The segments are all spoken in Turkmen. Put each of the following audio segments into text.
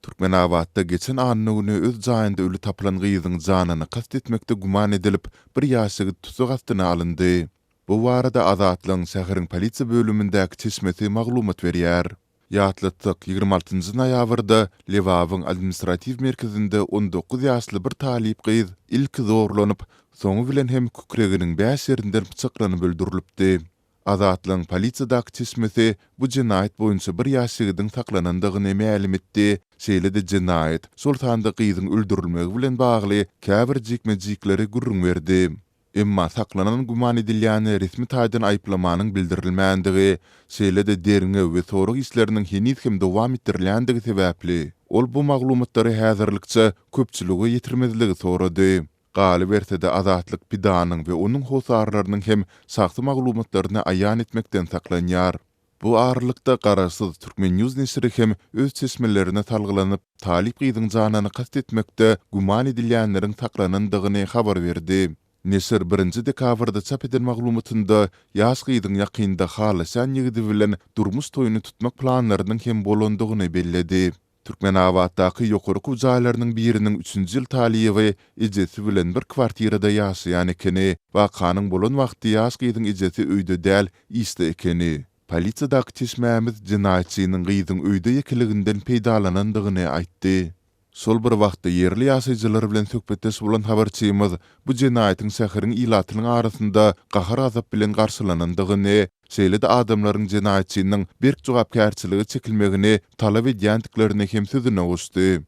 Türkmenabatda geçen anna güni öz jaýynda öli tapylan gyzyň janyna kast etmekde güman edilip, bir ýaş ýigit tussag astyna alyndy. Bu barada Azatlygyň şäheriň polisiýa bölümindäki çeşmesi maglumat berýär. Ýatlatsak, 26 nji noýabrda Lebabyň administratiw merkezinde 19 ýaşly bir talyp gyz ilki zorlanyp, soňy bilen hem kükreginiň bäş ýerinden pyçaklanyp öldürilipdi. Azatlygyň polisiýadaky çeşmesi bu jenaýat boýunça bir ýaş ýigidiň saklanandygyny mälim etdi, şeýle-de jenaýat, şol sanda gyzyň öldürilmegi bilen bagly käbir jikme-jikleri gürrüň berdi. Emma saklanan güman edilýäne resmi taýdan aýyplamanyň bildirilmändigi, şeýle-de derňew we sorag işleriniň heniz hem dowam etdirilýändigi sebäpli, ol bu maglumatlary häzirlikçe köpçülige ýetirmezligi sorady. Galyberse-de, Azatlyk pidanyň we onuň hossarlarynyň hem şahsy maglumatlaryny aýan etmekden saklanýar. Bu aralykda, garaşsyz Turkmen. News neşiri hem öz çeşmelerine salgylanyp, talyp gyzyň janyna kast etmekde güman edilýänleriň saklanandygyny habar berdi. Neşir birinji dekabrda çap eden maglumatynda ýaş gyzyň ýakynda halaşýan ýigidi bilen durmuş toýuny tutmak planlarynyň hem bolandygyny belledi. Türkmenabatdaky ýokary okuw jaýlarynyň biriniň üçünji ýyl talyby ejesi bilen bir kwartirada ýaşaýan ekeni. Wakanyň bolan wagty ýaş gyzyň ejesi öýde däl, işde ekeni. Polisiýadaky çeşmämiz jenaýatçynyň gyzyň öýde ýekeliginden peýdalanandygyny aýtdy. Şol bir wagtda ýerli ýaşaýjylar bilen söhbetdeş bolan habarçymyz bu jenaýatyň şäheriň ilatynyň arasynda gahar-gazap bilen garşylanandygyny, şeýle-de adamlaryň jenaýatçynyň berk jogapkärçilige çekilmegini talap edýändiklerini hem sözüne goşdy.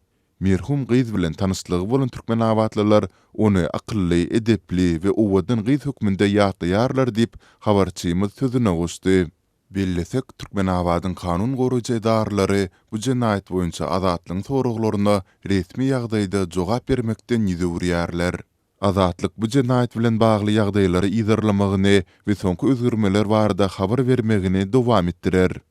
Merhum gyz bilen tanyşlygy bolan türkmenabatlylar ony akylly, edepli we owadan gyz hökmünde ýatlaýarlar diýip, habarçymyz sözüne goşdy. Bellesek, Türkmenabadyň kanun goraýjy edaralary bu jenaýat boýunça Azatlygyň soraglaryna resmi ýagdaýda jogap bermekden ýüz öwürýärler. Azatlyk bu jenaýat bilen bagly ýagdaýlary yzarlamagyny we soňky özgermeler barada habar bermegini dowam etdirer.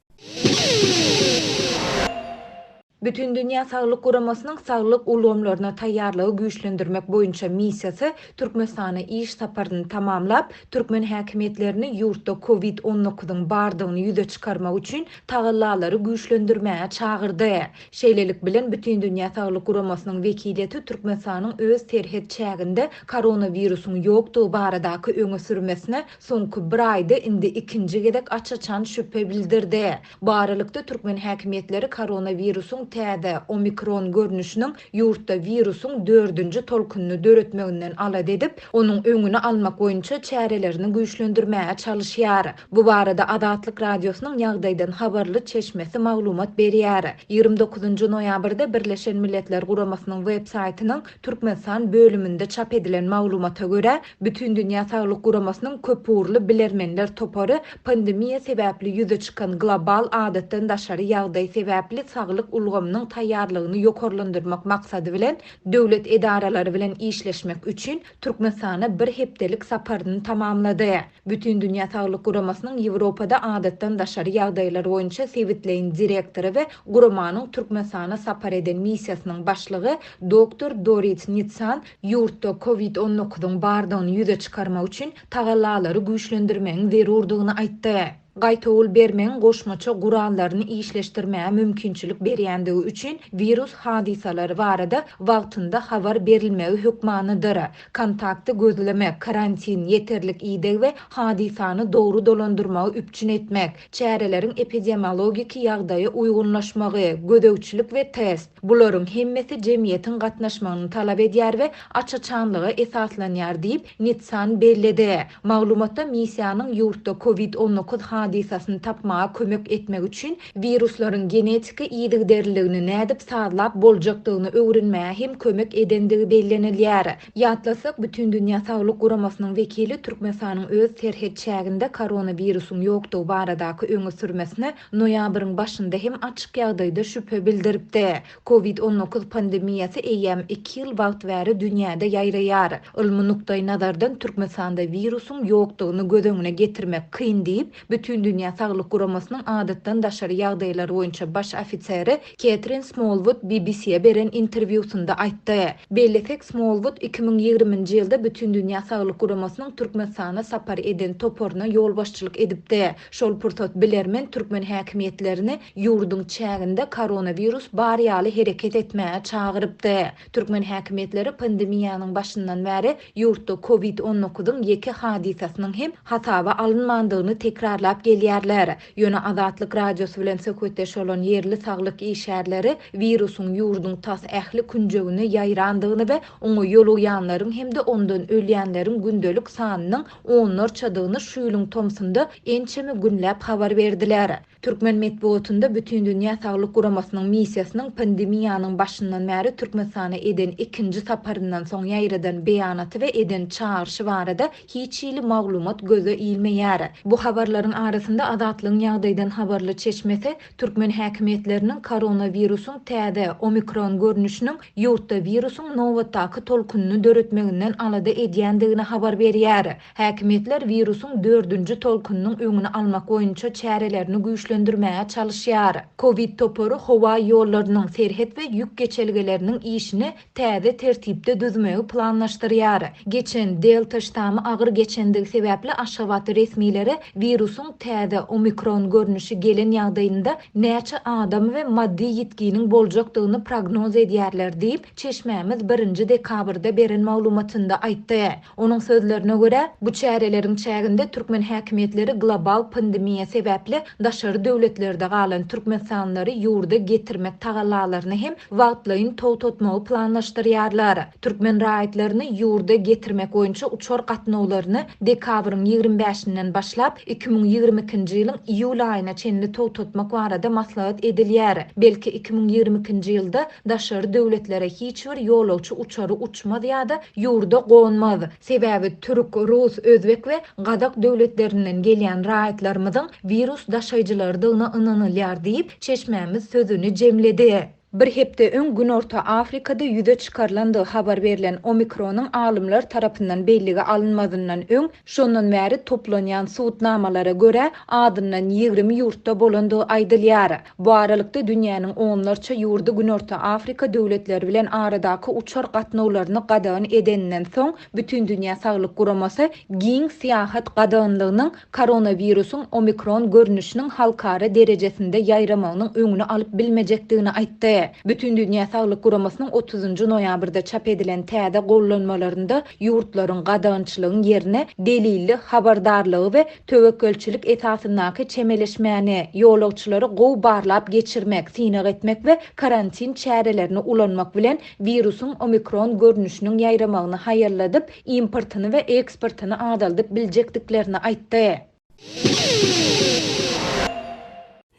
Bütindünýä Saglyk Guramasynyň saglyk ulgamlaryna taýýarlygy güýçlendirmek boýunça missiýasy Türkmenistana iş saparyny tamamlap, türkmen häkimiýetlerini ýurtda Covid on dokuzyň bardygyny ýüze çykarmak üçin tagallalary güýçlendirmäge çagyrdy. Şeýlelik bilen, Bütindünýä Saglyk Guramasynyň wekiliýeti Türkmenistanyň öz serhet çäginde koronawirusyň ýokdugy baradaky öňe sürmesine soňky bir aýda indi ikinji gezek aç-açan şübhe bildirdi. Bu aralykda, türkmen häkimiýetleri koronawirusyň täze, omikron görnüşiniň ýurtda wirusyň dördünji tolkunyny döretmeginden alada edip, onuň öňüni almak boýunça çärelerini güýçlendirmäge çalyşýar. Bu barada Azatlyk Radiosynyň ýagdaýdan habarly çeşmesi maglumat berýär. 29 noýabrda Birleşen Milletler Guramasynyň web saýtynyň Türkmenistan bölüminde çap edilen maglumata görä, Bütindünýä Saglyk Guramasynyň köpugurly bilermenler topary pandemiýa sebäpli ýüze çykan global adatdan daşary ýagdaý sebäpli saglyk ulgamynyň taýýarlygyny ýokarlandyrmak maksady bilen döwlet edaralary bilen işleşmek üçin Türkmenistana bir hepdelik saparyny tamamlady. Bütindünýä Saglyk Guramasynyň Ýewropada adatdan daşary ýagdaýlar boýunça sebitleýin direktory we guramanyň Türkmenistana sapar eden missiýasynyň başlygy doktor Dorit Nitsan ýurtda Covid on dokuzyň bardygyny ýüze çykarmak üçin tagallalary güýçlendirmegiň zerurdygyny aýtdy. Gaýtawul bermegiň goşmaça gurallaryny işleşdirmäge mümkinçilik berýändigi üçin wirus hadysalary barada wagtynda habar berilmegi hökmanydyr. Kontakty gözlemek, karantin, ýeterlik ideg we hadysany dogry dolandyrmagy üpjün etmek, çäreleriň epidemiologik ýagdaýa uýgunlaşmagy, gözegçilik we test, bularyň hemmesi jemgyýetiň gatnaşmagyny talap edýär we aç-açanlyga esaslanýar diýip, Nitsan belledi. Maglumatda missiýanyň ýurtda Covid 19 hadysasyny tapmaga kömek etmek üçin wiruslaryň genetiki yzygiderliligini nädip sazlap boljakdygyny öwrenmäge hem kömek edendigi bellenilýär. Ýatlasak, Bütindünýä Saglyk Guramasynyň wekili Türkmenistanyň öz serhet çäginde koronawirusyň ýokdugy baradaky öňe sürmesine noýabryň başynda hem açyk ýagdaýda şübhe bildiripdi. Covid 19 pandemiýasy eýýäm iki ýyl wagt bäri dünýäde ýaýraýar. Ylmy nukdaý nazardan Türkmenistanda wirusyň ýokdugyny göz öňüne getirmek kyn diýip, Bütindünýä Saglyk Guramasynyň adatdan daşary ýagdaýlar boýunça baş ofiseri Ketrin Smolwud BBC-e beren interwýusynda aýtdy. Bellesek, Smolwud 2020-nji ýylda Bütindünýä Saglyk Guramasynyň Türkmenistana sapar eden toparyna ýolbaşçylyk edipdi. Şol pursat bilermen türkmen häkimiýetlerini ýurduň çäginde koronawirus bar ýaly hereket etmäge çagyrypdy. Türkmen häkimiýetleri pandemiýanyň başyndan bäri ýurtda covid 19-yň ýeke hadysasynyň hem hasaba alynmandygyny tekrarlap gelýärler. Ýöne Azatlyk Radiosy bilen söhbetdeş bolan ýerli saglyk işgärleri wirusyň ýurduň tas ähli künjegine ýaýrandygyny we oňa ýolugýanlaryň hem-de ondan ölýänleriň gündelik sanynyň onlarçadygyny şu ýylyň tomsunda ençeme günläp habar berdiler. Türkmen metbugatynda Bütindünýä Saglyk Guramasynyň missiýasynyň pandemiýanyň başyndan bäri Türkmenistana eden ikinji saparyndan soň ýaýradan beýanaty we eden çagyryşy barada hiç hili maglumat göze ilmeýär. Bu habarlaryň arasynda Azatlygyň ýagdaýdan habarly çeşmesi türkmen häkimiýetleriniň koronawirusyň täze, omikron görnüşiniň ýurtda wirusyň nobatdaky tolkunyny döretmeginden alada edýändigini habar berýär. Häkimiýetler wirusyň dördünji tolkunynyň öňüni almak boýunça çärelerini güýçlendirmäge çalyşýar. Covid topary howa ýollarynyň, serhet we ýük geçelgeleriniň işini täze tertipde düzmegi planlaşdyrýar. Geçen Delta ştamy agyr geçendigi sebäpli Aşgabat resmileri wirusyň täze, omikron görnüşi gelen ýagdaýynda näçe adam we maddy ýitginiň boljakdygyny prognoz edýärler diýip, çeşmämiz birinji dekabrda beren maglumatynda aýtdy. Onuň sözlerine görä, bu çäreleriň çäginde türkmen häkimiýetleri global pandemiýa sebäpli daşary döwletlerde galan türkmenistanlylary ýurda getirmek tagallalaryny hem wagtlaýyn togtatmagy planlaşdyrýarlar. Türkmen raýatlaryny ýurda getirmek boýunça uçar gatnawlaryny dekabryň 25-inden başlap, 2022-nji ýylyň iýul aýyna çenli togtatmak barada maslahat edilýär. Belki, 2022-nji ýylda daşary döwletlere hiç bir ýolagçy uçary uçmaz ýa-da ýurda gonmaz. Sebäbi türk, rus, özbek we gazak döwletlerinden gelýän raýatlarymyzyň wirus daşaýjylarydygyna ynanylýar diýip, çeşmämiz sözüni jemledi. Bir hepde öň Günorta Afrikada ýüze çykarylandygy habar berlen omikronyň alymlar tarapyndan bellige alynmazyndan öň, şondan bäri toplanýan subutnamalara görä, azyndan 20 ýurtda bolandygy aýdylýar. Bu aralykda, dünýäniň onlarça ýurdy Günorta Afrika döwletleri bilen aradaky uçar gatnawlaryny gadagan edeninden soň, Bütindünýä Saglyk Guramasy giň syýahat gadaganlygynyň koronawirusyň omikron görnüşiniň halkara derejesinde ýaýramagynyň öňüni alyp bilmejekdigini aýtdy. Bütindünýä Saglyk Guramasynyň otuzynjy noýabrda çap edilen täze gollanmalarynda ýurtlaryň gadagançylygyň ýerine delilli habardarlygy we Töwekgelçilik esasyndaky çemeleşmäni, ýolagçylary gowy barlap geçirmek, synag etmek we karantin çärelerini ulanmak bilen wirusyň omikron görnüşiniň ýaýramagyny haýalladyp, importyny we eksportyny azaldyp biljekdiklerini aýtdy.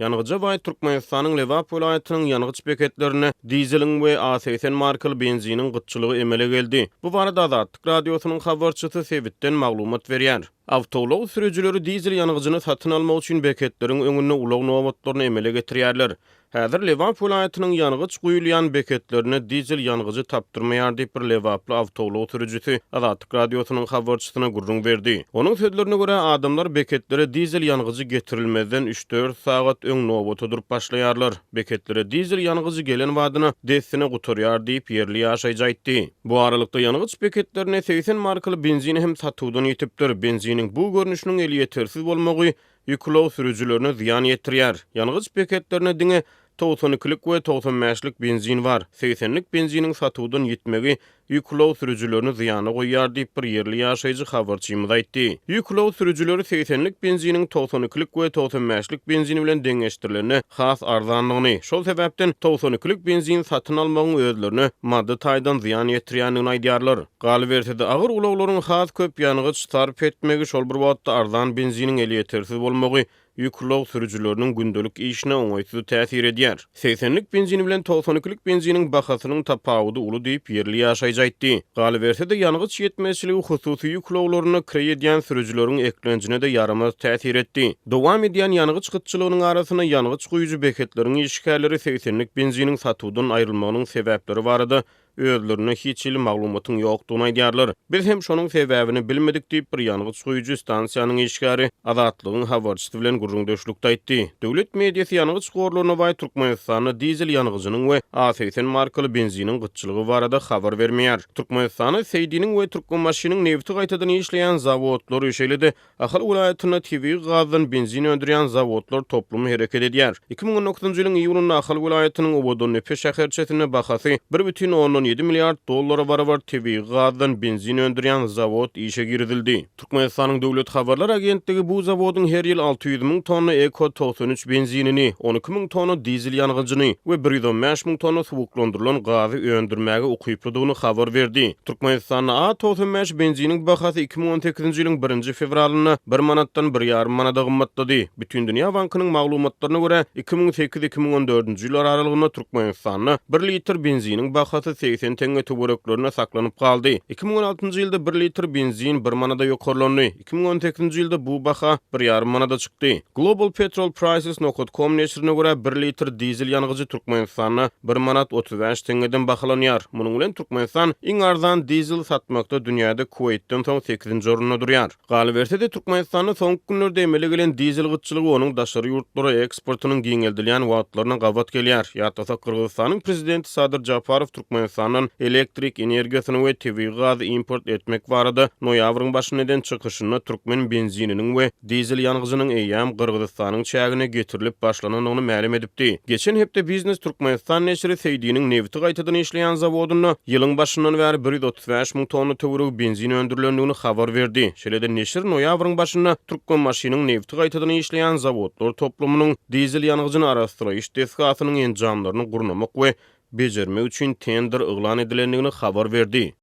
Ýangyja baý Türkmenistanyň Lebap welaýatynyň ýangyç beketlerinde dizeliň we A 80 markaly benziniň gytçylygy emele geldi. Bu barada Azatlyk Radiosynyň habarçysy sebitden maglumat berýär. Awtoulag sürüjileri dizel ýangyjyny satyn almak üçin beketleriň öňünde ulag nobatlaryny emele getirýärler. Häzir Lebap welaýatynyň ýangyç guýulýan beketlerinde dizel ýangyjy tapdyrmaýar diýip, bir lebaply awtoulag sürüjisi Azatlyk Radiosynyň habarçysyna gürrüň berdi. Onuň sözlerine görä, adamlar beketlere dizel ýangyjy getirilmezden üç-dört sagat öň nobata durup başlaýarlar. Beketlere dizel ýangyjy gelen badyna dessine gutarýar diýip, ýerli ýaşaýjy aýtdy. Bu aralykda, ýangyç beketlerinde 80 markaly benzin hem satuwdan ýitipdir. Benziniň bu görnüşiniň elýetersiz bolmagy ýük ulag sürüjilerine zyýan ýetirýär. Ýangyç beketlerinde diňe 92-lik we 95-lik benzin bar. 80-lik benziniň satuwdan ýitmegi ýük ulag sürüjilerini zyýana goýýar diýip, bir ýerli ýaşaýjy habarçymyza aýtdy. Ýük ulag sürüjileri 80-lik benziniň 92-lik we 95-lik benzin bilen deňeşdirilende has arzandygyny, şol sebäpden 92-lik benzin satyn almagyň özlerine maddy taýdan zyýan ýetirýändigini aýdýarlar. Galyberse-de, agyr ulaglaryň has köp ýangyç sarp etmegi, şol bir wagtda arzan benziniň elýetersiz bolmagy ýük ulag sürüjileriniň gündelik işine oňaýsyz täsir edýär. Segsenlik benzin bilen 92-lik benziniň bahasynyň tapawudy uly diýip, ýerli ýaşaýjy aýtdy. Galyberse-de, ýangyç ýetmezçiligi hususy ýük ulaglarynda kireý edýän sürüjileriň eklenjine-de ýaramaz täsir etdi. Dowam edýän ýangyç gytçylygynyň arasynda ýangyç guýujy beketleriň işgärleri segsenlik benziniň satuwdan aýrylmagynyň sebäpleri barada. özlerinde hiç hili maglumatyň ýokdugyny aýdýarlar. Biz hem şonuň sebäbini bilmedik diýip, bir ýangyç guýujy stansiýanyň işgäri Azatlygyň habarçysy bilen gürrüňdeşlikde aýtdy. Döwlet mediasy ýangyç gorlaryna baý Türkmenistanda dizel ýangyjynyň we A 80 markaly benziniň gytçylygy barada habar bermeýär. Türkmenistanda Seýdiniň we Türkmenbaşynyň nebiti gaýtadan işleýän zawodlary, şeýle-de Ahal welaýatynda tebigy gazdan benzin öndürýän zawodlar toplumy hereket edýär. 2019-njy ýylyň iýunynda Ahal welaýatynyň Owadandepe şäherçesinde bahasy 1,7 milliard dollara barabar tebigy gazdan benzin öndürýän zawod işe girizildi. Türkmenistanyň Döwlet habarlar agentligi bu zawodyň her ýyl 600 müň tonna Eko 93 benzinini, 12 müň tonna dizel ýangyjyny we 115 müň tonna suwuklandyrylan gazy öndürmäge ukyplydygyny habar berdi. Türkmenistanda A 95 benziniň bahasy 2018-nji ýylyň birinji fewralynda bir manatdan bir ýarym manada gymmatlady. Bütindünýä bankynyň maglumatlaryna görä, 2008, 2014-nji ýyllar aralygynda Türkmenistanda bir litr benziniň bahasy 80 teňňe töwereklerinde saklanyp galdy. 2016-njy ýylda bir litr benzin bir manada ýokarlandy. 2018-nji ýylda bu baha bir ýarym manada çykdy. Global Petrol Prices nokat com neşirine görä, bir litr dizel ýangyjy Türkmenistanda bir manat 35 teňňeden bahalanýar. Munuň bilen Türkmenistan iň arzan dizel satmakda dünýäde Kuweýtden soň sekizinji orunda durýar. Galyberse-de, Türkmenistanda soňky günlerde emele gelen dizel gytçylygy onuň daşary ýurtlara eksportynyň giňeldilýän wagtlaryna gabat gelýär. Ýatlasak, Gyrgyzystanyň prezidenti Sadyr Japarow Türkmenistandan elektrik energiýasyny we tebigy gazy import etmek barada noýabryň başynda eden çykyşynda türkmen benzininiň we dizel ýangyjynyň eýýäm Gyrgyzystanyň çägine getirilip başlanandygyny mälim edipdi. Geçen hepde Biznes Türkmenistan neşiri Seýdiniň nebiti gaýtadan işleýän zawodynda ýylyň başyndan bäri 135 müň tonna töweregi benzin öndürilendigini habar berdi. Şeýle-de neşir noýabryň başynda Türkmenbaşynyň nebiti gaýtadan işleýän zawodlar toplumynyň dizel ýangyjyny arassalaýyş desgasynyň enjamlaryny gurnamak we bejermek üçin tender yglan edilendigini habar berdi.